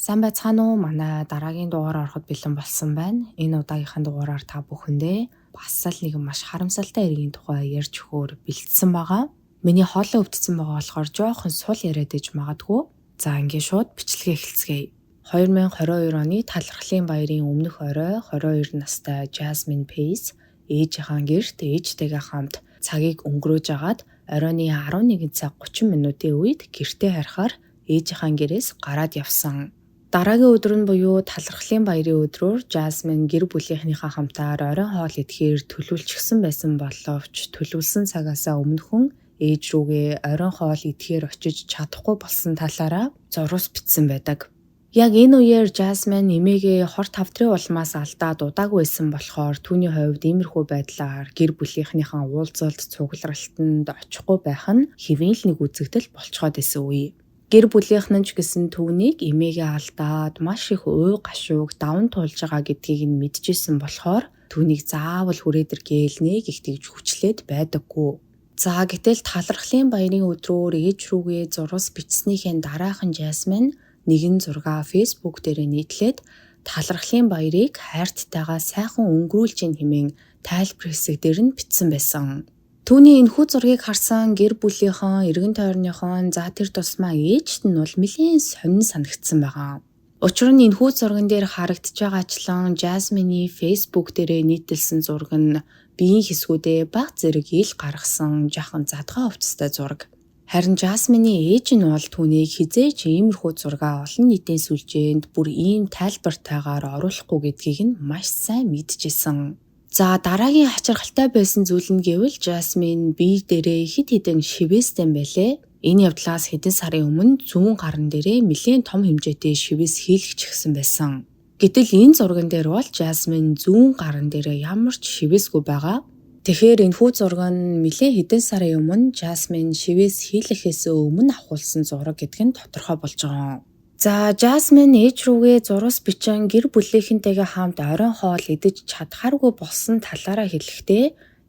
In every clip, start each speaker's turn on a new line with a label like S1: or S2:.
S1: Сайн байцгаана уу? Манай дараагийн дугаар ороход бэлэн болсон байна. Энэ удаагийнхаа дугаараар та бүхэндээ бас л нэгэн маш харамсалтай хэргийн тухай ярьж өгөхөөр бэлдсэн байгаа. Миний хоолой өвдсөн байгаа болохоор жоохон сул яриад иж магадгүй. За, ингээд шууд бичлэгээ эхэлцгээе. 2022 оны талархлын баярын өмнөх орой 22 настай Jasmine Pace ээжийнхаа гэрт ээжтэйгээ хамт цагийг өнгөрөөж агаад оройн 11 цаг 30 минутын үед гэртээ харихаар ээжийнхаа гэрээс гараад явсан. Дараагийн өдөр нь буюу талархлын баярын өдрөөр Жасмин гэр бүлийнхнийхээ хамтаар оройн хоол идэхээр төлөвлөчихсөн байсан боловч төлөвлөсөн цагаасаа өмнөхөн ээж рүүгээ оройн хоол идэхээр очиж чадахгүй болсон талаараа зурус бичсэн байдаг. Яг энэ үеэр Жасмин эмээгээ хор тавдрын улмаас алдаад удаагүй байсан болохоор түүний хувьд иймэрхүү байдлаар гэр бүлийнхнийхээ уулзалт цугларалтанд очихгүй байх нь хэвийн л нэг үзэгдэл болцоход байсан үе. Гэр бүлийнх нь ч гэсэн түүнийг эмээгээ алдаад маш их уй гашууг даван туулж байгаа гэдгийг нь мэдчихсэн болохоор түүнийг заавал хүрээд ир гээл нэг их тэгж хүчлээд байдаггүй. За, гэтэл талархлын баярын өдрөөр ээж рүүгээ зурус бичснийхээ дараахан Жасмин нэгэн зургаа Facebook дээрээ нийтлээд талархлын баярыг хайрттайгаа сайхан өнгөрүүлж гин хэмээн тайлбар хэсэг дээр нь бичсэн байсан. Түүний энэхүү зургийг харсан гэр бүлийнхэн, эргэн тойрныхон, за тэр тусмаа ээжт нь бол нэлээн сонин санагдсан байгаа. Учир нь энэхүү зурган дээр харагдаж байгаачлан Жасмины Facebook дээрээ нийтэлсэн зураг нь биеийн хэсгүүдээ бага зэрэг ил гаргасан жаахан задгай хувцастай зураг. Харин Жасмины ээж нь бол түүнийг хэзээ ч иймэрхүү зургаа олон нийтийн сүлжээнд бүр ийм тайлбартайгаар оруулахгүй гэдгийг нь маш сайн мэдчихсэн. За, дараагийн хачирхалтай байсан зүйл нь гэвэл Жасмин бие дээрээ хэд хэдэн шивээстэй байлээ. Энэ явдлаас хэдэн сарын өмнө зүүн гаран дээрээ нэлээн том хэмжээтэй шивээс хийлгэчихсэн байсан. Гэтэл энэ зурган дээр бол Жасмин зүүн гаран дээрээ ямар ч шивээсгүй байгаа. Тэгэхээр энэхүү зураг нь нэлээн хэдэн сарын өмнө Жасмин шивээс хийлгэхээс өмнө авахулсан зураг гэдг нь тодорхой болж байгаа. За, Жасмин ээж рүүгээ зурус бичин гэр бүлийнхэнтэйгээ хамт оройн хоол идэж чадхааргүй болсон талаараа хэлэхдээ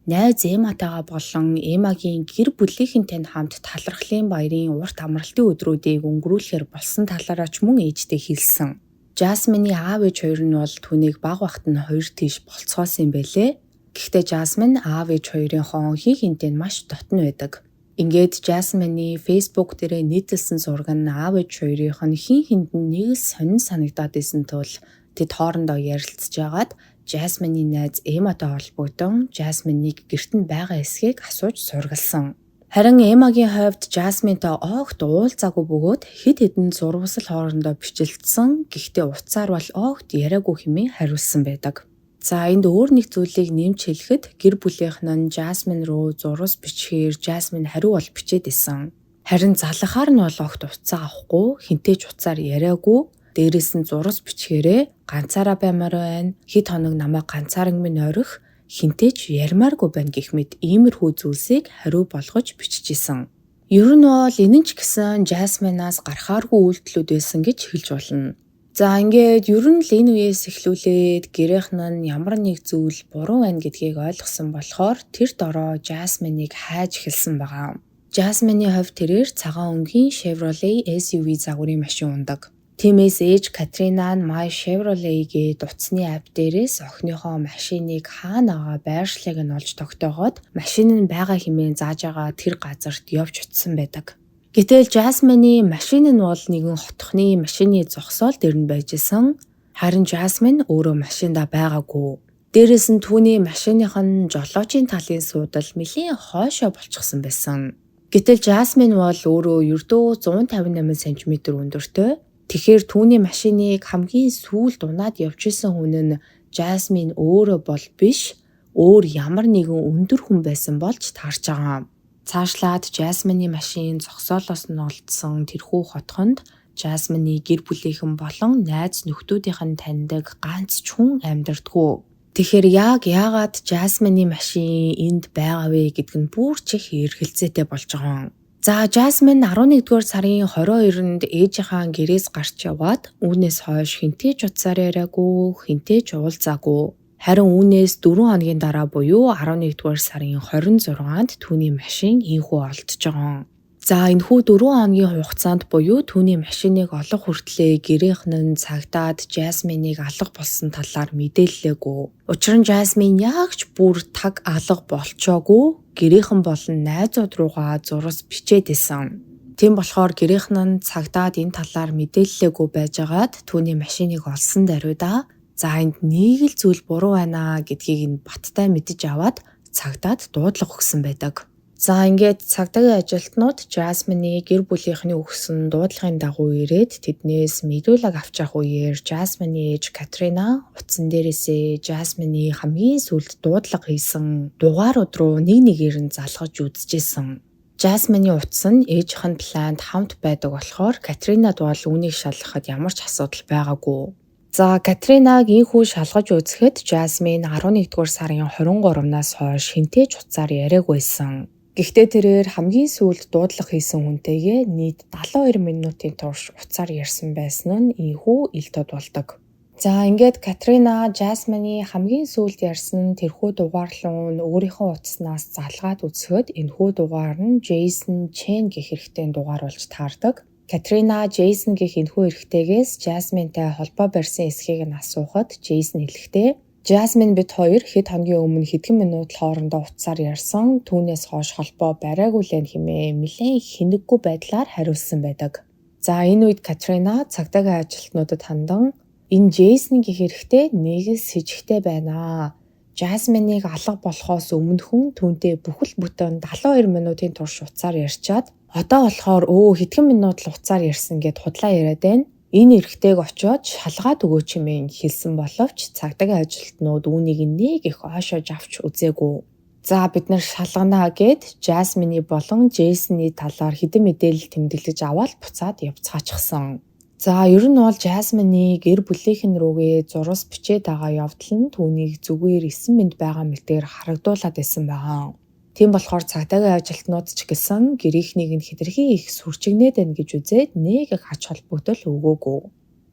S1: найз Эматайгаа болон Эмагийн гэр бүлийнхэнтэй хамт талархлын баярын урт амралтын өдрүүдийг өнгөрүүлэхээр болсон талаараа ч мөн ээжтэй хэлсэн. Жасмины аав ээж хоёр нь бол түүнийг бага багт нь хоёр тийш болцгоосон юм байлээ. Гэхдээ Жасмин аав ээж хоёрынхоо хин хинтэй нь маш дотно байдаг. Ингээд Жасмины Facebook дээрээ нийтэлсэн зураг нь аав ээж хоёрынх нь хин хинд нь нэг л сонин санагдаад исэн тул тэд хоорондоо ярилцж агаад Жасмины найз Эматай холбогдсон Жасминыг гэрт нь байгаа эсхийг асууж сургалсан. Харин Эмагийн хувьд Жасминтай огт уулзаагүй бөгөөд хэд хэдэн зурвасал хоорондоо бичилцсэн. Гэхдээ утсаар бол огт яриаггүй хэмээн хариулсан байдаг. За, энд өөр нэг зүйлийг нэмж хэлэхэд гэр бүлийнх нь Жасмин руу зурус бичгээр Жасмин хариу бол бичээд исэн. Харин залгахаар нь бол огт утсаа авахгүй, хэнтэй ч утсаар яриаггүй. Дээрээс нь зурус бичгээрээ ганцаараа баймаар байна. Хэд хоног намайг ганцааран минь орхи, хэнтэй ч яримааргүй байна гэх мэт иймэрхүү зүйлсийг хариу болгож биччихсэн. Ер нь бол энэ нь ч гэсэн Жасминаас гарахааргүй үйлдэлүүд байсан гэж хэлж болно. За, ингээд ер нь л энэ үеэс эхлүүлээд гэрийнх нь ямар нэг зүйл буруу байна гэдгийг ойлгосон болохоор тэр дороо Жасминыг хайж эхэлсэн байгаа. Жасмины хувьд тэрээр цагаан өнгийн Chevrolet SUV загварын машин унадаг. Тиймээс ээж Катрина нь My Chevrolet гээд утасны app дээрээс охиныхоо машиныг хаанагаа байршлыг нь олж тогтоогоод машин нь байгаа хэмээн зааж байгаа тэр газарт явж очисон байдаг. Гэтэл Жасмины машин нь бол нэгэн хотхны машины зогсоол дээр нь байж исэн. Харин Жасмин өөрөө машиндаа байгаагүй. Дээрээс нь түүний машиных нь жолоочийн талын суудал нэлээн хойшоо болчихсон байсан. Гэтэл Жасмин бол өөрөө ердөө 158 см өндөртэй. Тэгэхээр түүний машиныг хамгийн сүүлд унаад явж исэн хүн нь Жасмин өөрөө бол биш, өөр ямар нэгэн өндөр хүн байсан болж таарч байгаа. Цаашлаад Жасмины машин зогсоолоос нь олдсон тэрхүү хотхонд Жасмины гэр бүлийнхэн болон найз нөхдүүдийнх нь таньдаг ганц ч хүн амьдардаггүй. Тэгэхээр яг яагаад Жасмины машин энд байгаа вэ гэдг нь бүр ч их эргэлзээтэй болж байгаа. За, Жасмин 11-р сарын 22-нд ээжийнхаа гэрээс гарч яваад үүнээс хойш хэнтэй ч утсаар яриаггүй, хэнтэй ч уулзаагүй. Харин үүнээс 4 хоногийн дараа буюу 11-р сарын 26-нд түүний машин ийнхүү олдож байгаа. За, энэхүү 4 хоногийн хугацаанд буюу түүний машиныг олох хүртлээ гэрийнхэн нь цагдаад Жасминыг алга болсон талаар мэдээллээгүй. Учир нь Жасмин яг ч бүр таг алга болчоогүй, гэрийнхэн болон найзууд руугаа зурвас бичээд исэн. Тийм болохоор гэрийнхэн нь цагдаад энэ талаар мэдээллээгүй байжгаад түүний машиныг олсон даруйда за, энд нэг л зүйл буруу байна гэдгийг нь баттай мэдэж аваад цагдаад дуудлага өгсөн байдаг. За, ингээд цагдаагийн ажилтнууд Жасмины гэр бүлийнхний өгсөн дуудлагын дагуу ирээд тэднээс мэдүүлэг авч явах үеэр Жасмины ээж Катрина утсан дээрээсээ Жасмины хамгийн сүүлд дуудлага хийсэн дугаарууд руу нэг нэгээр нь залгаж үзчихсэн. Жасмины утас нь ээжийнх нь планд хамт байдаг болохоор Катринад бол үүнийг шалгахад ямар ч асуудал байгаагүй. За, Катринаг ийнхүү шалгаж үзэхэд Жасмин 11-р сарын 23-наас хойш хэнтэй ч утсаар яриаггүй байсан. Гэхдээ тэрээр хамгийн сүүлд дуудлага хийсэн хүнтэйгээ нийт 72 минутын турш утсаар ярьсан байсан нь ийнхүү ил тод болдог. За, ингээд Катрина Жасмины хамгийн сүүлд ярьсан тэрхүү дугаар руу өөрийнхөө утаснаас залгаад үзэхэд энэхүү дугаар нь Джейсон Чен гэх эрэгтэйн дугаар болж таардаг. Катрина Джейсон гэх энэхүү эрэгтэйгээс Жасминтай холбоо барьсан эсэхийг нь асуухад Джейсон хэлэхдээ Жасмин бид хоёр хэд хоногийн өмнө хэдхэн минут л хоорондоо утсаар ярьсан. Түүнээс хойш холбоо бариагүй л хэмээн нэлээн хинэггүй байдлаар хариулсан байдаг. За, энэ үед Катрина цагдаагийн ажилтнуудад хандан энэ Джейсон гэх эрэгтэй нэг л сэжигтэй байна. Жасминыг алга болохоос өмнөхөн түүнтэй бүхэл бүтэн 72 минутын турш утсаар ярьчаад одоо болохоор хэдхэн минут л утсаар ярьсан гэд худлаа яриад байна. Энэ эрэгтэйг очиод шалгаад өгөөч хэмээн хэлсэн боловч цагдаагийн ажилтнууд үүнийг нэг их ойшоож авч үзээгүй. За, бид нар шалганаа гэд Жасмины болон Джейсоны талаар хэдэн мэдээлэл тэмдэглэж аваад буцаад явцгаачихсан. За, ер нь бол Жасмины гэр бүлийнхэн рүүгээ зурвас бичээд байгаа явдал нь түүнийг зүгээр эсэн мэнд байгаа мэтээр харагдуулаад байсан байгаа. Тийм болохоор цагдаагийн ажилтнууд ч гэсэн гэрийнхнийг нь хэтэрхий их сүрчигнээд байна гэж үзээд нэг их ач холбогдол өгөөгүй.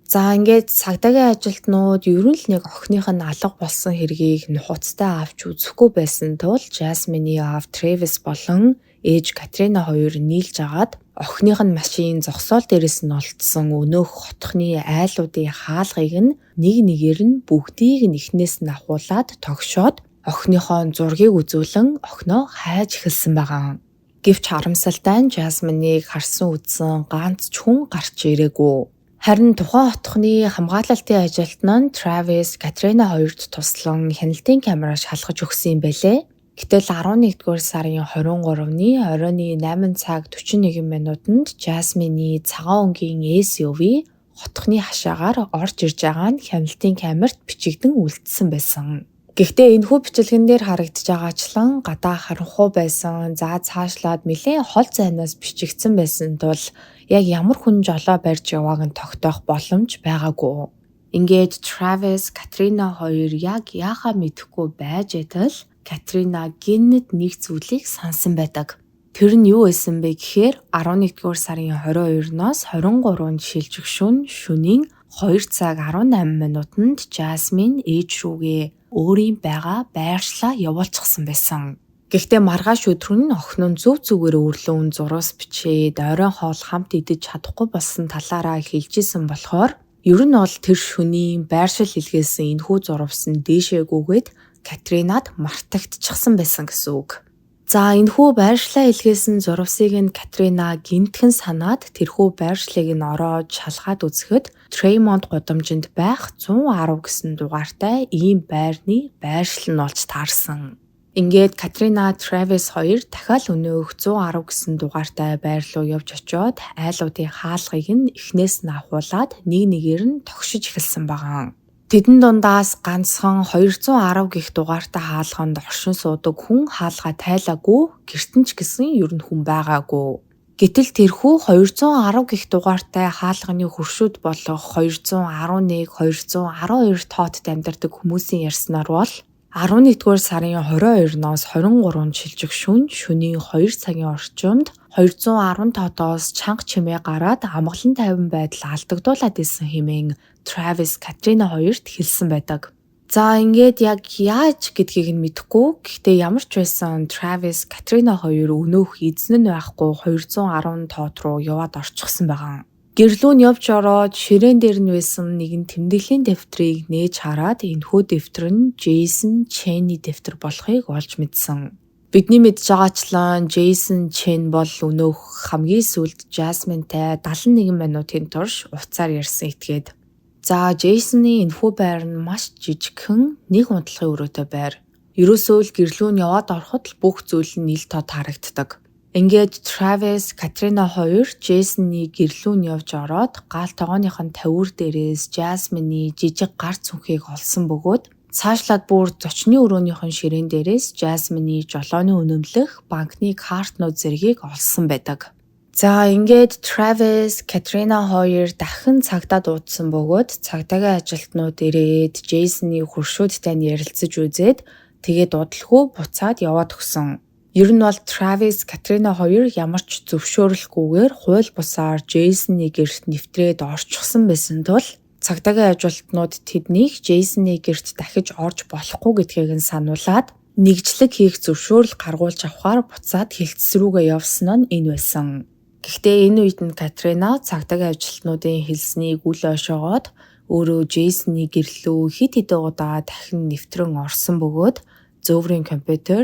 S1: За, ингээд цагдаагийн ажилтнууд ер нь л нэг охиных нь алга болсон хэргийг нухацтай авч үзэхгүй байсан тул Жасмины аав Трэвис болон ээж Катрина хоёр нийлж агаад охиных нь машин зогсоол дээрээс нь олдсон өнөөх хотхны айлуудын хаалгыг нь нэг нэгээр нь бүгдийг нь эхнээс нь авхуулаад тогшоод охиныхоо зургийг үзүүлэн охиноо хайж эхэлсэн байгаа. Гэвч харамсалтай нь Жасминыг харсан үзсэн ганц ч хүн гарч ирээгүй. Харин тухайн хотхны хамгаалалтын ажилтан нь Travis, Катрина хоёрт туслан хяналтын камера шалгаж өгсөн юм байлээ. Гэтэл 11-р сарын 23-ны оройн 8 цаг 41 минутанд Жасмины цагаан өнгийн SUV хотхны хашаагаар орж ирж байгаа нь хяналтын камерт бичигдэн үлдсэн байсан. Гэхдээ энэхүү бичлэгэн дээр харагдаж байгаачлан гадаа харанхуй байсан. За, цаашлаад нэлээн хол зайнаас бичигдсэн байсан тул яг ямар хүн жолоо барьж явааг нь тогтоох боломж байгаагүй. Ингээд Travis, Катрина хоёр яг яахаа мэдэхгүй байж байтал Катрина гэнэт нэг зүйлийг санасан байдаг. Тэр нь юу байсан бэ гэхээр 11-р сарын 22-ноос 23-нд шилжих шөнө шөнийн 2 цаг 18 минутанд Жасмин ээж рүүгээ өөрийн байгаа байршлаа явуулчихсан байсан. Гэхдээ маргааш өдөр нь охин нь зөв зүгээр өрлөн зурвас бичээд оройн хоол хамт идэж чадахгүй болсон талаараа хэлжсэн болохоор ер нь бол тэр шөнийн байршил илгээсэн энэхүү зурвас нь дээшээ гүгээд Катринад мартагдчихсан байсан гэсэн үг. За, энэхүү байршлаа илгээсэн зурвасыг нь Катрина гэнэтхэн санаад тэрхүү байршлыг нь ороод шалгаад үзэхэд Треймонт гудамжинд байх 110 гэсэн дугаартай ийм байрны байршил нь олж таарсан. Ингээд Катрина, Травис хоёр дахиад өнөөх 110 гэсэн дугаартай байр руу явж очиод айлуудын хаалгыг нь эхнээс нь авхуулаад нэг нэгээр нь тогшиж эхэлсэн байгаа. Тэдэн дундаас ганцхан 210 гэх дугаартай хаалганд оршин суудаг хүн хаалгаа тайлаагүй, гэрт нь ч гэсэн ер нь хүн байгаагүй. Гэтэл тэрхүү 210 гэх дугаартай хаалганы хөршүүд болох 211, 212 тоотод амьдардаг хүмүүсийн ярьснаар бол 11-р сарын 22-ноос 23-нд шилжих шөнө шөнийн 2 цагийн орчимд 210 тоотоос чанга чимээ гараад амгалан тайван байдал алдагдуулаад исэн хэмээн Travis, Katrina хоёрт хэлсэн байдаг. За, ингээд яг яаж гэдгийг нь мэдэхгүй. Гэхдээ ямар ч байсан Travis, Katrina хоёр өнөөх эзэн нь байхгүй 210 тоот руу яваад орчихсон байгаа. Гэр лүү нь явж ороод ширээн дээр нь байсан нэгэн тэмдэглэлийн дэвтрийг нээж хараад энэхүү дэвтэр нь Jason Chen-ий дэвтэр болохыг олж мэдсэн. Бидний мэдж байгаачлан Jason Chen бол өнөөх хамгийн сүүлд Jasmine-тай 71 минутын турш утсаар ярьсан этгээд. За, Джейсоны энэхүү байр нь маш жижигхэн нэг унтлагын өрөөтэй байр. Ерөөсөө л гэр лүү нь яваад ороход л бүх зүйл нь ил тод харагддаг. Ингээд Travis, Katrina хоёр Джейсоны гэр лүү нь явж ороод гаал тогооных нь тавиур дээрээс Jasmine-ы жижиг гар цүнхийг олсон бөгөөд цаашлаад бүр зочны өрөөнийх нь ширээн дээрээс Jasmine-ы жолооны үнэмлэх, банкны картнууд зэргийг олсон байдаг. За, ингээд Travis, Katrina хоёр дахин цагдаа дуудсан бөгөөд цагдаагийн ажилтнууд ирээд Джейсоны хөршүүдтэй нь ярилцаж үзээд тэгээд удалгүй буцаад яваад өгсөн. Ер нь бол Travis, Katrina хоёр ямар ч зөвшөөрөлгүйгээр хууль бусаар Джейсоны гэрт нэвтрээд орчихсон байсан тул цагдаагийн ажилтнууд тэднийг Джейсоны гэрт дахиж орж болохгүй гэдгийг нь сануулад нэгжлэг хийх зөвшөөрөл гаргуулж авахаар буцаад хэлтэс рүүгээ явсан нь энэ байсан. Гэхдээ энэ үед нь Катрина цагдаагийн ажилтнуудын хэлснийг үл ойшоогоод өөрөө Джейсоны гэр лүү хэд хэдэн удаа дахин нэвтрэн орсон бөгөөд зөөврийн компьютер,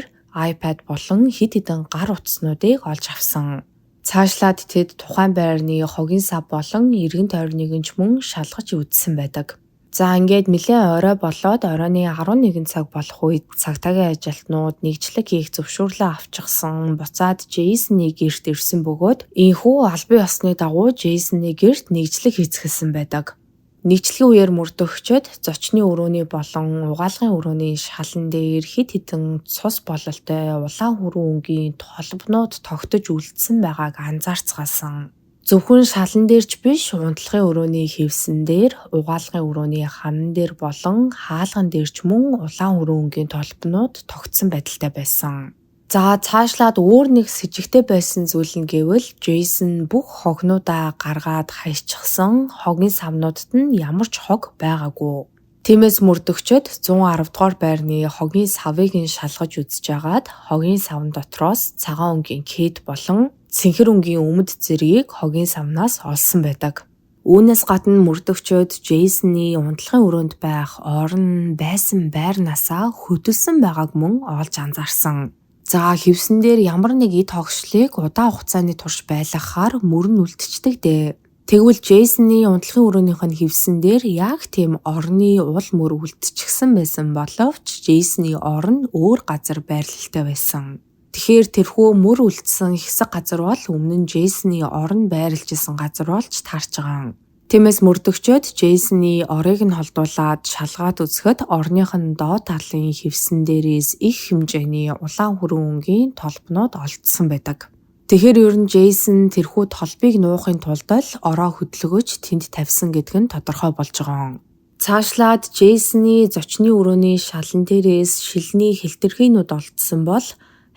S1: iPad болон хэд хэдэн гар утаснуудыг олж авсан. Цаашлаад тэд тухайн байрны хогийн сав болон эргэн тойрныг нь ч мөн шалгаж үзсэн байдаг. За, ингээд нэлээн орой болоод оройн 11 цаг болох үед цагдаагийн ажилтнууд нэгжлэг хийх зөвшөөрлөө авчихсан, буцаад Джейсоны гэрт ирсэн бөгөөд ийнхүү албан ёсны дагуу Джейсоны гэрт нэгжлэг хийцгэлсэн байдаг. Нэгжлэгийн үеэр мөрдөгчид зочны өрөөний болон угаалгын өрөөний шалан дээр хэд хэдэн цус бололтой улаан хүрэн өнгийн толбонууд тогтож үлдсэн байгааг анзаарцгаасан. Зөвхөн шалан дээр ч биш, унтлагын өрөөний хэвсэн дээр, угаалгын өрөөний ханан дээр болон хаалган дээр ч мөн улаан хүрэн өнгийн толбонууд тогтсон байдалтай байсан. За, цаашлаад өөр нэг сэжигтэй байсан зүйл нь гэвэл Джейсон бүх хогнуудаа гаргаад хаячихсан, хогийн савнуудад нь ямар ч хог байгаагүй. Тиймээс мөрдөгчид 110 дугаар байрны хогийн савыг нь шалгаж үзэж байгаад хогийн савн дотроос цагаан өнгийн кет болон цэнхэр өнгийн өмд зэргийг хогийн савнаас олсон байдаг. Үүнээс гадна мөрдөгчид Джейсоны унтлагын өрөөнд байх орон байсан байрнаасаа хөдөлсөн байгааг мөн олж анзаарсан. За, хэвсэн дээр ямар нэг эд хогшлыг удаан хугацааны турш байлгахаар мөр нь үлдчихдэг дээ. Тэгвэл Джейсоны унтлагын өрөөнийх нь хэвсэн дээр яг тийм орны уул мөр үлдчихсэн байсан боловч Джейсоны орон өөр газар байрлалтай байсан. Тэгэхээр тэрхүү мөр үлдсэн хэсэг газар бол өмнө нь Джейсоны орон байрлаж исэн газар болж таарч байгаа. Тиймээс мөрдөгчид Джейсоны орыг нь холдуулаад шалгаад үзэхэд орных нь доод талын хэвсэн дээрээс их хэмжээний улаан хүрэн өнгийн толбонууд олдсон байдаг. Тэгэхээр ер нь Джейсон тэрхүү толбыг нуухын тулд л ороо хөдөлгөж тэнд тавьсан гэдг нь тодорхой болж байгаа. Цаашлаад Джейсоны зочны өрөөний шалан дээрээс шилний хэлтэрхийнүүд олдсон бол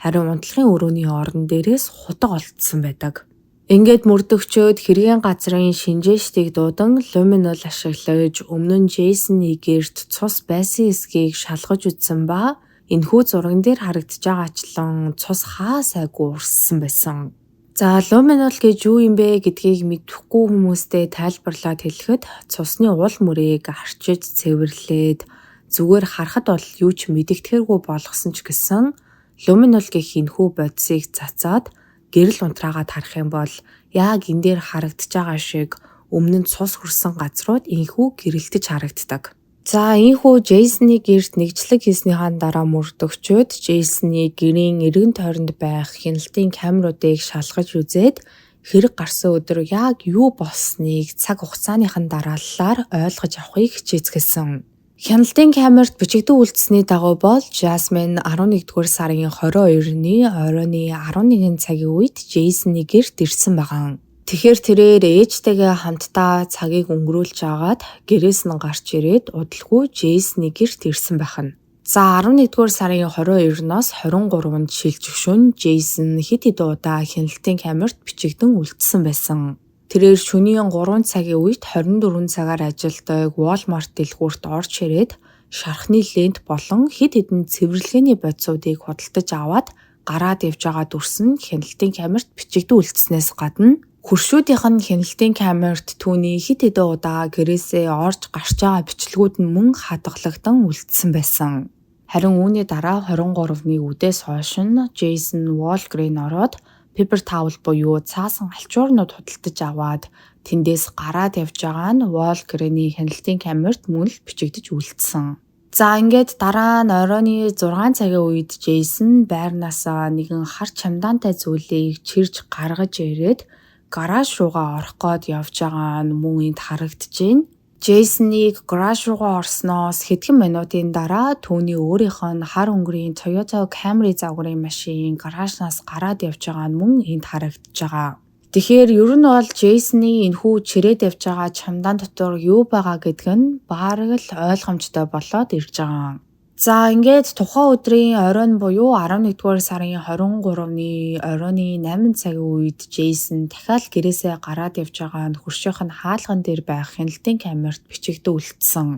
S1: харин унтлагын өрөөний орон дээрээс хутга олдсон байдаг. Ингээд мөрдөгчид хэргийн газрын шинжээчдийг дуудан люминол ашиглаж өмнө нь Джейсоны гэрт цус байсан хэсгийг шалгаж үзсэн ба энэхүү зурган дээр харагдаж байгаачлан цус хаа сайгүй урссан байсан. За, люминол гэж юу юм бэ гэдгийг мэдэхгүй хүмүүстээ тайлбарлаад хэлэхэд цусны уул мөрийг арчиж цэвэрлээд зүгээр харахад бол юу ч мэдэгдэхэргүй болгосон ч гэсэн люминол гэх энэхүү бодисыг цацаад гэрэл унтраагаад харах юм бол яг энэ дээр харагдаж байгаа шиг өмнө нь цус хүрсэн газрууд ийнхүү гэрэлтэж харагддаг. За, ийнхүү Джейсоны гэрт нэгжлэг хийснийхаа дараа мөрдөгчид Джейсоны гэрийн эргэн тойронд байх хяналтын камеруудыг шалгаж үзээд хэрэг гарсан өдөр яг юу болсныг цаг хугацааныхан дарааллаар ойлгож авахыг хичээцгээсэн. Хяналтын камерт бичигдэн үлдсэний дагуу бол Жасмин 11-р сарын 22-ны оройн 11 цагийн үед Джейсоны гэрт ирсэн байгаа. Тэгэхээр тэрээр ээжтэйгээ хамтдаа цагийг өнгөрүүлж агаад гэрээс нь гарч ирээд удалгүй Джейсоны гэрт ирсэн байх нь. За, 11-р сарын 22-ноос 23-нд шилжих шөнө Джейсон хэд хэдэн удаа хяналтын камерт бичигдэн үлдсэн байсан. Тэрээр шөнийн 3 цагийн үед 24 цагаар ажилладаг Walmart дэлгүүрт орж ирээд шархны лент болон хэд хэдэн цэвэрлэгээний бодисуудыг худалдаж аваад гараад явж байгаа дүрс нь хяналтын камерт бичигдэн үлдснээс гадна хөршүүдийнх нь хяналтын камерт түүний хэд хэдэн удаа гэрээсээ орж гарч байгаа бичлэгүүд нь мөн хадгалагдан үлдсэн байсан. Харин үүний дараа 23-ны үдээс хойш нь Джейсон Walgreens ороод paper towel буюу цаасан альчуурнууд худалдаж аваад тэндээс гараад явж байгаа нь Walgreens-ийн хяналтын камерт мөн л бичигдэж үлдсэн. За, ингээд дараа нь оройн 6 цагийн үед Джейсон байрнаасаа нэгэн хар чемодантай зүйлийг чирж гаргаж ирээд гараж руугаа орох гээд явж байгаа нь мөн энд харагдаж байна. Джейсоныг гараж руугаа орсноос хэдхэн минутын дараа түүний өөрийнх нь хар өнгөрийн Toyota Camry загварын машин гаражнаас гараад явж байгаа нь мөн энд харагдаж байгаа. Тэгэхээр ер нь бол Джейсоны энэхүү чирээд явж байгаа чемодан дотор юу байгаа гэдг нь бараг л ойлгомжтой болоод ирж байгаа. За, ингээд тухайн өдрийн оройн буюу 11-р сарын 23-ны оройн 8 цагийн үед Джейсон дахиад гэрээсээ гараад явж байгаа нь хөршийнх нь хаалган дээр байх хяналтын камерт бичигдэн үлдсэн.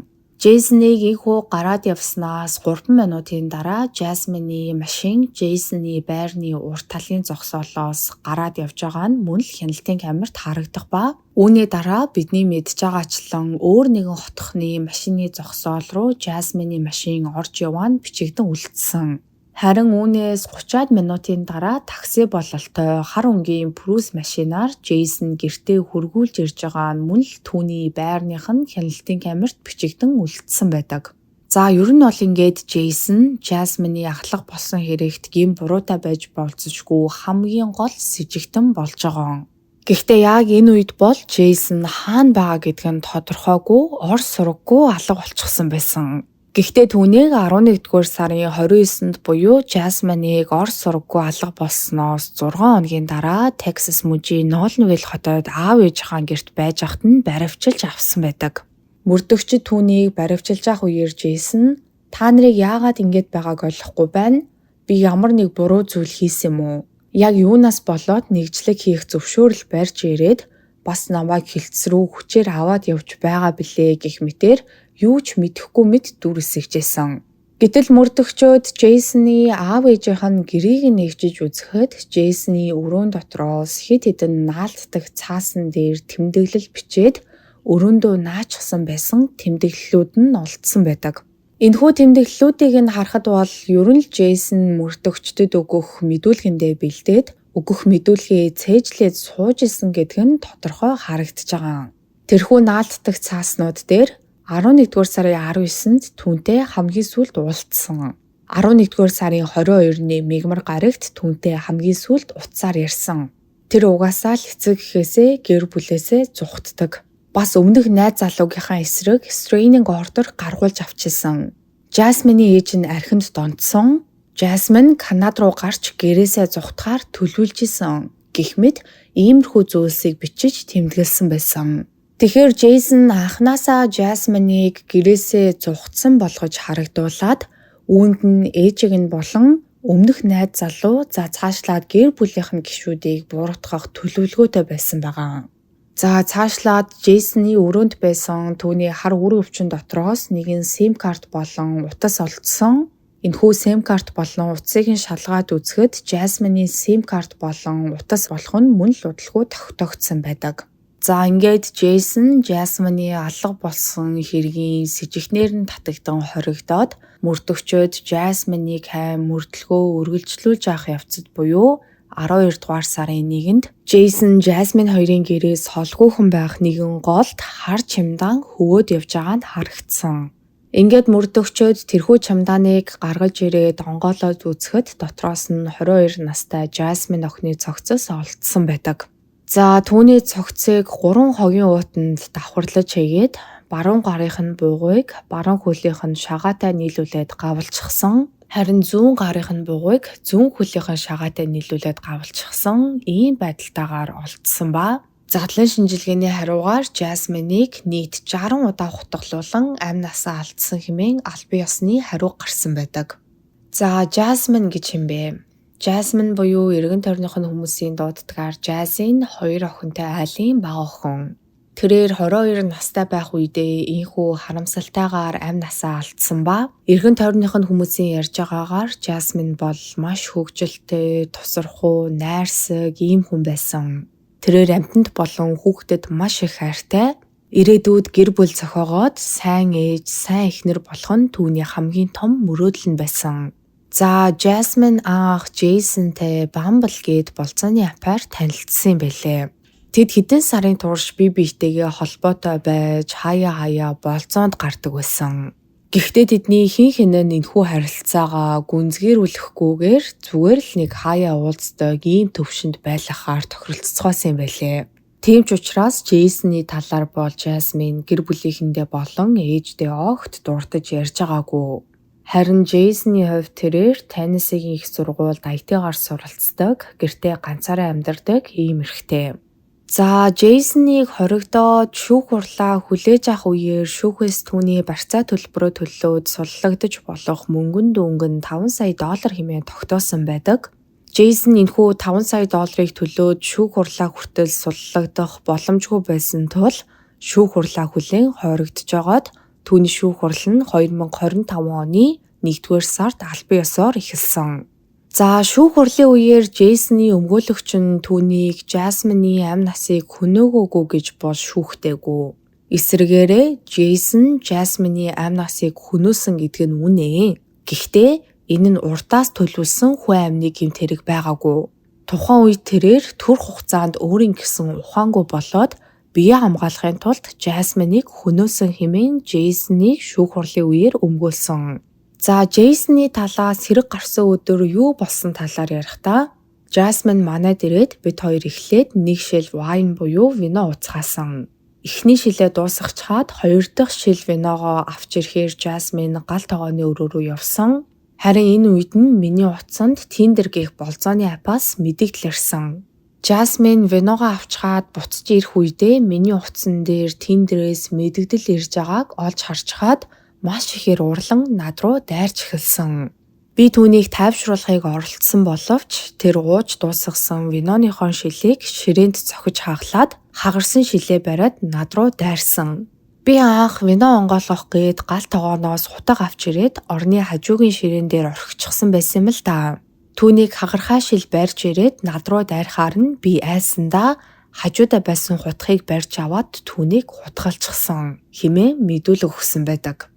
S1: Джейсоныг энэхүү гараад явснаас 3 минутын дараа Жасмины машин Джейсоны байрны урд талын зогсоолоос гараад явж байгаа нь мөн л хяналтын камерт харагдах ба үүний дараа бидний мэдж байгаачлан өөр нэгэн хотхны машины зогсоол руу Жасмины машин орж яваа нь бичигдэн үлдсэн. Харин үүнээс 30-аад минутын дараа такси бололтой хар өнгийн Prius машинаар Джейсон гэртээ хүргүүлж ирж байгаа нь мөн л түүний байрных нь хяналтын камерт бичигдэн үлдсэн байдаг. За, ер нь бол ингээд Джейсон Жасмины алга болсон хэрэгт гэм буруутай байж болзошгүй хамгийн гол сэжигтэн болж байгаа. Гэхдээ яг энэ үед бол Джейсон хаана байгаа гэдг нь тодорхойгүй, ор сураггүй алга болчихсон байсан. Гэхдээ түүнийг 11-р сарын 29-нд буюу Жасминыг ор сураггүй алга болсноос 6 хоногийн дараа Texas мужийн Nolanville хотод аав ээжийнхаа гэрт байж байхад нь баривчилж авсан байдаг. Мөрдөгчид түүнийг баривчилж авах үеэр Джейсон "Та нарыг яагаад ингэж байгааг ойлгохгүй байна. Би ямар нэг буруу зүйл хийсэн юм уу? Яг юунаас болоод нэгжлэг хийх зөвшөөрөл барьж ирээд бас намайг хэлтэс рүү хүчээр аваад явж байгаа билээ" гэх мэтээр юу ч мэдэхгүй мэт дүр эсгэжсэн. Гэтэл мөрдөгчөөд Джейсоны аав ээжийнх нь гэрийг нь нэгжиж үзэхэд Джейсоны өрөөн дотроос хэд хэдэн наалддаг цаасан дээр тэмдэглэл бичээд өрөөндөө наачихсан байсан тэмдэглэлүүд нь олдсон байдаг. Энэхүү тэмдэглэлүүдийг нь харахад бол ер нь л Джейсон мөрдөгчдөд өгөх мэдүүлгэндээ бэлдээд өгөх мэдүүлгээ цээжлээд сууж исэн гэдг нь тодорхой харагдаж байгаа. Тэрхүү наалддаг цааснууд дээр 11-р сарын 19-нд түүнтэй хамгийн сүүлд уулзсан. 11-р сарын 22-ны мягмар гарагт түүнтэй хамгийн сүүлд утсаар ярьсан. Тэр угаасаа л эцэг эхээсээ, гэр бүлээсээ зугтдаг. Бас өмнөх найз залуугийнхаа эсрэг restraining order гаргуулж авчилсан. Жасмины ээж нь архинд донтсон. Жасмин Канад руу гарч гэрээсээ зугтахаар төлөвлөж исэн гэх мэт иймэрхүү зүйлсийг бичиж тэмдэглэсэн байсан. Тэгэхээр Джейсон анхнаасаа Жасминыг гэрээсээ зугтсан болгож харагдуулаад үүнд нь ээжийг нь болон өмнөх найз залуу, за цаашлаад гэр бүлийнх нь гишүүдийг буруутгах төлөвлөгөөтэй байсан байгаа. За, цаашлаад Джейсоны өрөөнд байсан түүний хар үр өвчин дотроос нэгэн SIM карт болон утас олдсон. Энэхүү SIM карт болон утсыг нь шалгаад үзэхэд Жасмины SIM карт болон утас болох нь мөн л удалгүй тогтоогдсон байдаг. За, ингээд Джейсон Жасмины алга болсон хэргийн сэжигтнээр нь татагдан хоригдоод мөрдөгчөөд Жасминыг хайн мөрдлөгөө үргэлжлүүлж авах явцад буюу 12 дугаар сарын 1-нд Джейсон Жасмин хоёрын гэрээс холгүйхэн байх нэгэн голд хар чемодан хөвөөд явж байгаа нь харагдсан. Ингээд мөрдөгчөөд тэрхүү чемоданыг гаргаж ирээд онгойлгоод үзэхэд дотроос нь 22 настай Жасмин охины цогцос олдсон байдаг. За, түүний цогцыг гурван хогийн уутанд давхарлаж хийгээд баруун гарынх нь бугуйг баруун хөлийнх нь шагаатай нийлүүлээд гавалчихсан. Харин зүүн гарынх нь бугуйг зүүн хөлийнх нь шагаатай нийлүүлээд гавалчихсан ийм байдалтайгаар олдсон ба задлан шинжилгээний хариугаар Жасминыг нийт 60 удаа хутгалуулан амь насаа алдсан хэмээн албан ёсны хариу гарсан байдаг. За, Жасмин гэж хэн бэ? Жасмин буюу эргэн тойрных нь хүмүүсийн дууддгаар Жазин хоёр охинтой айлын бага охин. Тэрээр 22 настай байх үедээ ийнхүү харамсалтайгаар амь насаа алдсан ба эргэн тойрных нь хүмүүсийн ярьж байгаагаар Жасмин бол маш хөгжилтэй, тусархуу, найрсаг ийм хүн байсан. Тэрээр амьтанд болон хүүхдэд маш их хайртай. Ирээдүйд гэр бүл зохиогоод сайн ээж, сайн эхнэр болох нь түүний хамгийн том мөрөөдөл нь байсан. За, Jasmine анх Jason-тэй Bumble гээд болзооны app аар танилцсан юм байлээ. Тэд хэдэн сарын турш бие биетэйгээ холбоотой байж хаяа хаяа болзоонд гардаг байсан. Гэхдээ тэдний хэн хэн нь энэхүү харилцаагаа гүнзгийрүүлэхгүйгээр зүгээр л нэг хаяа уулздаг ийм төвшөнд байлгахаар тохиролцоогоосон юм байлээ. Тийм ч учраас Джейсоны талаар бол Жасмин гэр бүлийнхэндээ болон ээждээ огт дурдаж ярьж байгаагүй. Харин Джейсоны хувьд тэрээр Теннесигийн их сургуульд IT-гаар суралцдаг, гэртээ ганцаараа амьдардаг ийм эрэгтэй. За, Джейсоныг хоригдоод шүүх хурлаа хүлээж авах үеэр шүүхээс түүний барьцаа төлбөрөө төлөөд суллагдаж болох мөнгөн дүнг нь 5 сая доллар хэмээн тогтоосон байдаг. Джейсон энэхүү 5 сая долларыг төлөөд шүүх хурлаа хүртэл суллагдах боломжгүй байсан тул шүүх хурлаа хүлээн хоригдож байгаад түүний шүүх хурал нь 2025 оны 1-р сард албан ёсоор эхэлсэн. За, шүүх хурлын үеэр Джейсоны өмгөөлөгч нь түүнийг Жасмины амь насыг хөнөөгөөгүй гэж бол шүүхтээгүй. Эсрэгээрээ Джейсон Жасмины амь насыг хөнөөсөн гэдэг нь үнэ. Гэхдээ энэ нь урдаас төлөвлөсөн хүн амины гэмт хэрэг байгаагүй. Тухайн үед тэрээр төрөх хугацаанд өөрийн гэсэн ухаангүй болоод биеэ хамгаалахын тулд Жасминыг хөнөөсөн хэмээн Джейсоныг шүүх хурлын үеэр өмгөөлсөн. За, Джейсоны талаас хэрэг гарсан өдөр юу болсон талаар ярихдаа Жасмин манайд ирээд бид хоёр эхлээд нэг шил wine буюу вино ууцгаасан. Эхний шилээ дуусгачхаад хоёр дахь шил виногоо авч ирэхээр Жасмин гал тогооны өрөө рүү явсан. Харин энэ үед нь миний утсанд Tinder гэх болзооны app аас мэдэгдэл ирсэн. Жасмин виногоо авчхаад буцаж ирэх үедээ миний утсан дээр Tinder-ээс мэдэгдэл ирж байгааг олж харчхаад маш ихээр уурлан над руу дайрч эхэлсэн. Би түүнийг тайвшруулахыг оролдсон боловч тэр ууж дуусгасан виноныхон шилийг ширээнд цохиж хагалаад хагарсан шилээ бариад над руу дайрсан. Би анх вино онгойлгох гээд гал тогооноос хутга авч ирээд орны хажуугийн ширээн дээр орхичихсан байсан юм л да. Түүнийг хагархай шил барьж ирээд над руу дайрахаар нь би айсандаа хажуудаа байсан хутгийг барьж аваад түүнийг хутгалчихсан хэмээн мэдүүлэг өгсөн байдаг.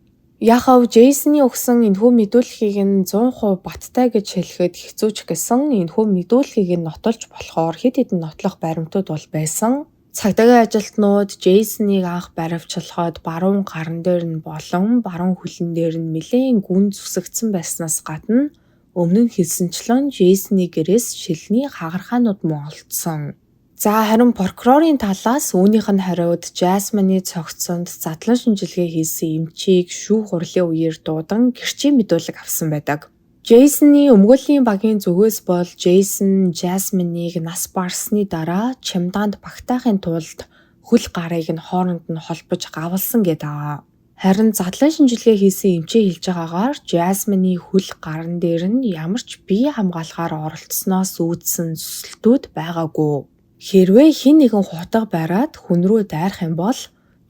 S1: Яхав Джейсоны өгсөн энэхүү мэдүүлгийг нь 100% баттай гэж хэлэхэд хэцүү ч гэсэн энэхүү мэдүүлгийг нь нотолж болохоор хэд хэдэн нотлох баримтууд бол байсан. Цагдаагийн ажилтнууд Джейсоныг анх баривчлахад баруун гаран дээр нь болон баруун хөлн дээр нь нэлээн гүн зүсэгдсэн байснаас гадна өмнө нь хэлсэнчлэн Джейсоны гэрээс шилний хагархаанууд мөн олдсон. За, харин прокурорын талаас үүнийх нь хариуд Жасмины цогцсонд задлан шинжилгээ хийсэн эмчийг шүүх хурлын үеэр дуудан гэрчийн мэдүүлэг авсан байдаг. Джейсоны өмгөөлийн багийн зүгээс бол Джейсон Жасминыг нас барсны дараа чемодаанд багтаахын тулд хөл гарыг нь хооронд нь холбож гавласан гэдэг. Харин задлан шинжилгээ хийсэн эмчийн хэлж байгаагаар Жасмины хөл гаран дээр нь ямар ч бие хамгаалахаар оролцсоноос үүдсэн зүсэлтүүд байгаагүй. Хэрвээ хэн нэгэн хутга бариад хүн рүү дайрах юм бол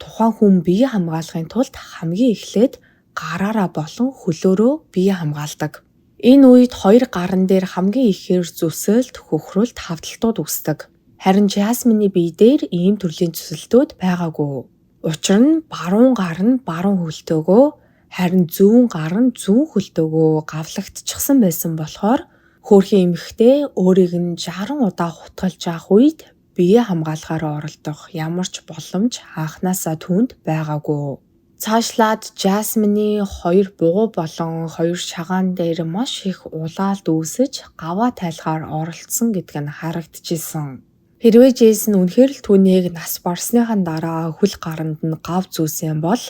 S1: тухайн хүн бие хамгаалахын тулд хамгийн эхлээд гараараа болон хөлөөрөө бие хамгаалдаг. Энэ үед хоёр гаран дээр хамгийн ихээр зүсэлт, хөхрөлт, хавдалтууд үүсдэг. Харин Жасмины бие дээр ийм төрлийн зүсэлтүүд байгаагүй. Учир нь баруун гар нь баруун хөлтөөгөө, харин зүүн гар нь зүүн хөлтөөгөө гавлагдчихсан байсан болохоор хөөрхий эмэгтэй өөрийг нь 60 удаа хутгалж авах үед бие хамгаалахаар оролдох ямар ч боломж анхнаасаа түүнд байгаагүй. Цаашлаад Жасмины хоёр бугуй болон хоёр шагаан дээр маш их улаалд үүсэж гаваа тайлахаар оролдсон гэдг нь харагдчихсан. Хэрвээ Джейсон үнэхээр л түүнийг нас барсныхаа дараа хөл гаранд нь гав зүүсэн бол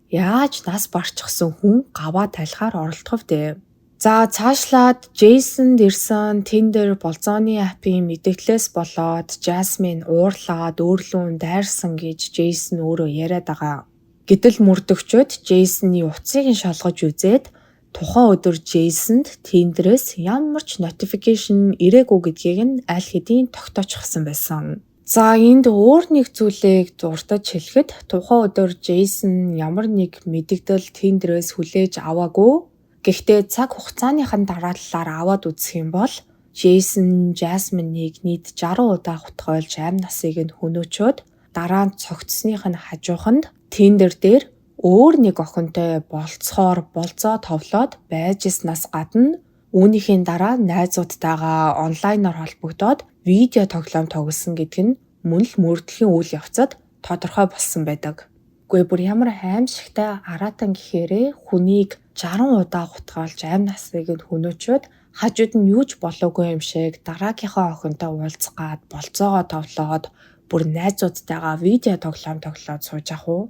S1: яаж нас барчихсан хүн гаваа тайлахаар оролдох вэ? За, цаашлаад Джейсонд ирсэн Tinder болзооны app ын мэдэгдлээс болоод Жасмин уурлаад өөрлөн дайрсан гэж Джейсон өөрөө яриад байгаа. Гэтэл мөрдөгчид Джейсоны утсыг нь шалгаж үзээд тухайн өдөр Джейсонд Tinder-ээс ямар ч notification ирээгүй гэдгийг нь аль хэдийн тогтоочихсон байсан. За, энд өөр нэг зүйлийг дуртаж хэлэхэд тухайн өдөр Джейсон ямар нэг мэдэгдэл Tinder-ээс хүлээж аваагүй. Гэхдээ цаг хугацааныхан дарааллаар аваад үзэх юм бол Джейсон Жасминыг нийт 60 удаа хутгайлж амь насыг нь хөнөөчөөд дараа нь цогцсных нь хажууханд Tinder дээр өөр нэг охинтой болцохоор болзоо товлоод байжснаас гадна үүнийхээ дараа найзуудтайгаа онлайнаар холбогдоод видео тоглоом тоглосон гэдэг нь мөн л мөрдлийн үйл явцад тодорхой болсон байдаг. Үгүй, бүр ямар аимшигтай араатан гэхээрээ хүнийг 60 удаа хутгаалж амь насыг нь хөнөөчөөд хажууд нь юу ч болоогүй юм шиг дараагийнхаа охинтой уулзах гад болцоогоо товлоод бүр найзуудтайгаа видео тоглоом тоглоод сууж ах уу?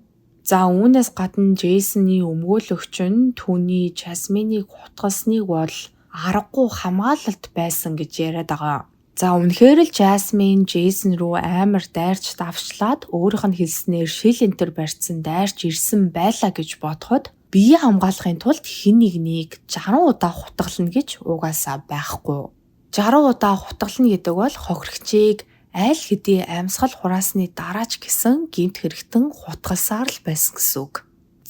S1: За, үүнээс гадна Джейсоны өмгөөлөгч нь түүний Жасминыг хутгалсныг бол аргагүй хамгаалалт байсан гэж яриад байгаа. За, үнэхээр л Жасмин Джейсон руу амар дайрч давчлаад өөрийнх нь хэлснээр шил энтер барьцсан дайрч ирсэн байлаа гэж бодоход бие хамгаалахын тулд хэн нэгнийг 60 удаа хутгална гэж угаасаа байхгүй. 60 удаа хутгална гэдэг бол хохирогчийг аль хэдийн амьсгал хураасны дараа ч гэсэн гэмт хэрэгтэн хутгалсаар л байсан гэсэн үг.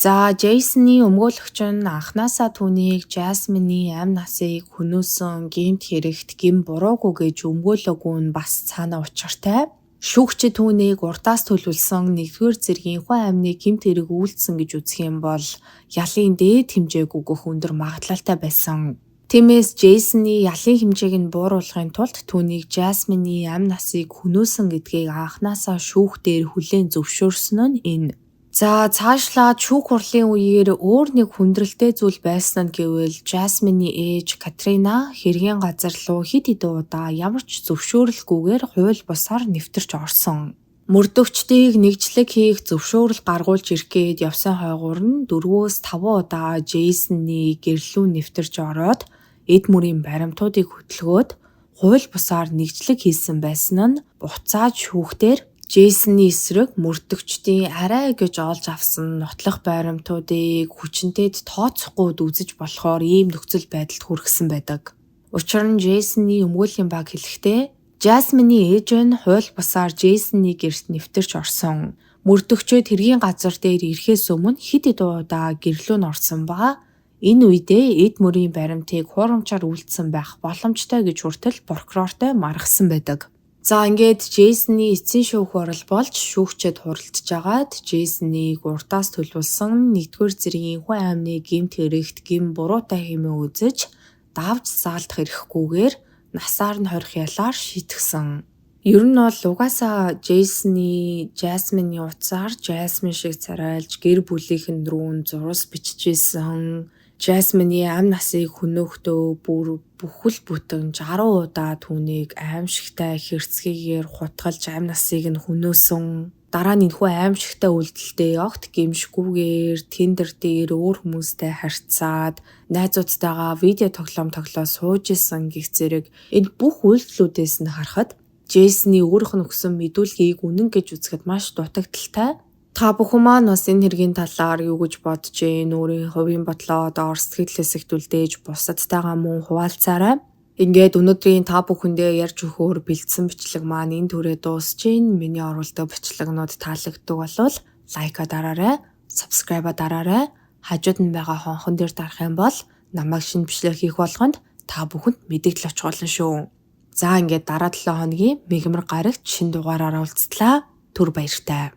S1: За, Джейсоны өмгөөлөгч нь анхнаасаа түүнийг Жасмины амь насыг хөнөөсөн гэмт хэрэгт гэм буруугүй гэж өмгөөлөөгүй нь бас цаанаа учиртай. Шүүгчид түүнийг урдаас төлөвлөсөн нэгдүгээр зэргийн хүн амны гэмт хэрэг үйлдсэн гэж үзэх юм бол ялын дээд хэмжээг өгөх өндөр магадлалтай байсан. Тиймээс Джейсоны ялын хэмжээг нь бууруулахын тулд түүнийг Жасмины амь насыг хөнөөсөн гэдгийг анхнаасаа шүүх дээр хүлээн зөвшөөрсөн нь энэ. За, цаашлаад шүүх хурлын үеэр өөр нэг хүндрэлтэй зүйл байсан нь гэвэл Жасмины ээж Катрина хэргийн газар руу хэд хэдэн удаа ямар ч зөвшөөрөлгүйгээр хууль бусаар нэвтэрч орсон. Мөрдөгчдийг нэгжлэг хийх зөвшөөрөл гаргуулж ирэх гээд явсан хойгуур нь 4-5 удаа Джейсоны гэрлүү нэвтэрч ороод эд мөрийн баримтуудыг хөдөлгөөд хууль бусаар нэгжлэг хийсэн байсан нь буцааж шүүхтэр Джейсоны эсрэг мөрдөгчдийн арай гэж олж авсан нотлох баримтуудыг хүчинтэйд тооцохгүй үзэж болохоор ийм нөхцөл байдалд хүргэсэн байдаг. Учир нь Джейсоны өмгөөллийн баг хэлэхдээ Жасмины ээж нь хууль бусаар Джейсоны гэрт нэвтэрч орсон. Мөрдөгчид хэргийн газар дээр ирэхээс өмнө хэд хэдэн удаа гэрлүү нь орсон ба энэ үедээ эд мөрийн баримтыг хуурамчаар үйлдсэн байх боломжтой гэж хүртэл прокурортой маргасан байдаг. За, ингээд Джейсоны эцсийн шүүх хурал болж шүүгчид хуралдаж агаад Джейсоныг урдаас төлөвлөсөн нэгдүгээр зэргийн хүн амны гэмт хэрэгт гэм буруутай хэмээн үзэж давж заалдах эрхгүйгээр насаар нь хорих ялаар шийтгсэн. Ер нь бол угаасаа Джейсоны Жасмины утсаар Жасмин шиг царайлж гэр бүлийнхэн рүү зурус биччихсэн. Жасмины амь насыг хөнөхдөө бүр бүхэл бүтэн 60 удаа түүнийг аимшигтай хэрцгийгээр хутгалж амь насыг нь хөнөөсөн. Дараа нь энэхүү аимшигтай үйлдэлдээ огт гэмшгүйгээр Tinder дээр өөр хүмүүстэй харьцаад найзуудтайгаа видео тоглоом тоглоо сууж исэн гэх зэрэг энэ бүх үйлдэлүүдээс нь харахад Джейсоны өөрийнх нь өгсөн мэдүүлгийг үнэн гэж үзэхэд маш дутагдалтай. Та бүхэн маань бас энэ хэргийн талаар юу гэж бодож гин, өөрийн хувийн бодлоо доор сэтгэл хэсэгт үлдээж бусадтайгаа мөн хуваалцаарай. Ингээд өнөөдрийн та бүхэндээ ярьж өгөхөөр бэлдсэн бичлэг маань энэ түрээ дуусж гин. Миний оруулдаг бичлэгнүүд таалагддаг болвол like аа дараарай, subscribe аа дараарай. Хажууд нь байгаа хонхон дээр дарах юм бол намайг шинэ бичлэг хийх болгонд та бүхэнд мэдэгдэл очих болно шүү. За, ингээд дараа 7 хоногийн мегмар гарагт шинэ дугаараараа уулзтлаа. Түр баяртай.